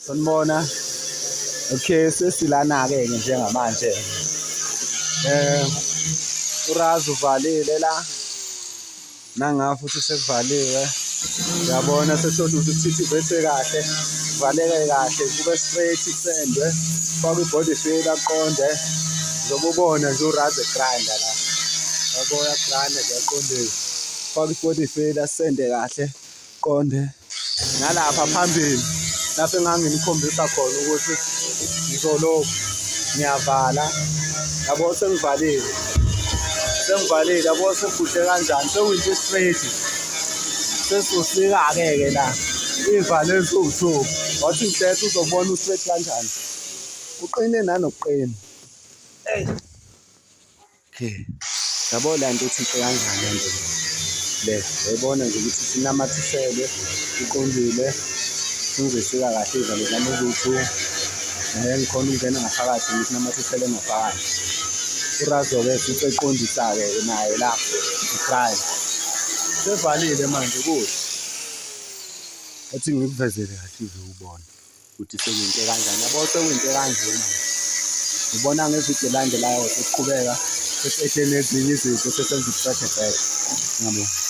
Sanibona. Okay, sesilana-ke ke njengamanje. Eh urazi uvalile la. Nanga futhi sekuvaliwe. Uyabona sesodwa ukuthi kuthithi vethe kahle, kuvaleke kahle, kube straight kusendwe, faka i-body filler aqonde. Uzobe ubona nje urazi egranda la. Yabo uyagranda nje aqondile. Faka i-body filler sende kahle, qonde. Nalapha phambili lapho enganginikhombisa khona ukuthi ngizolokhu ngiyavala yabo, sengivalile, sengivalile yabo, sekuhle kanjani, sewinto straight. Sesizosika-ke ke la iy'valo eziwu-two, wathi ngihlehle uzobona u-straight kanjani, uqine nanokuqina. Eyi. Okay. Yabo le nto uthinte kanjani le nto le, uyayibona nje ukuthi sinamathiselwe iqondile, sengizoyisika kahle iy'valo zami eziwu-two. Ngikhona ukungena ngaphakathi ngisinamathisele ngaphakathi. Urazo-ke futhi eqondisa-ke naye la uprime. Sevalile manje kuhle. Athi ngikuvezele kahle uze ubone ukuthi sekuyinto ekanjani. Yabo sekuyinto ekanje manje. Ngibona ngevidiyo elandelayo sesiqhubeka sesi-add nezinye izinto sesenza ubucwepheshe. Ngiyabonga.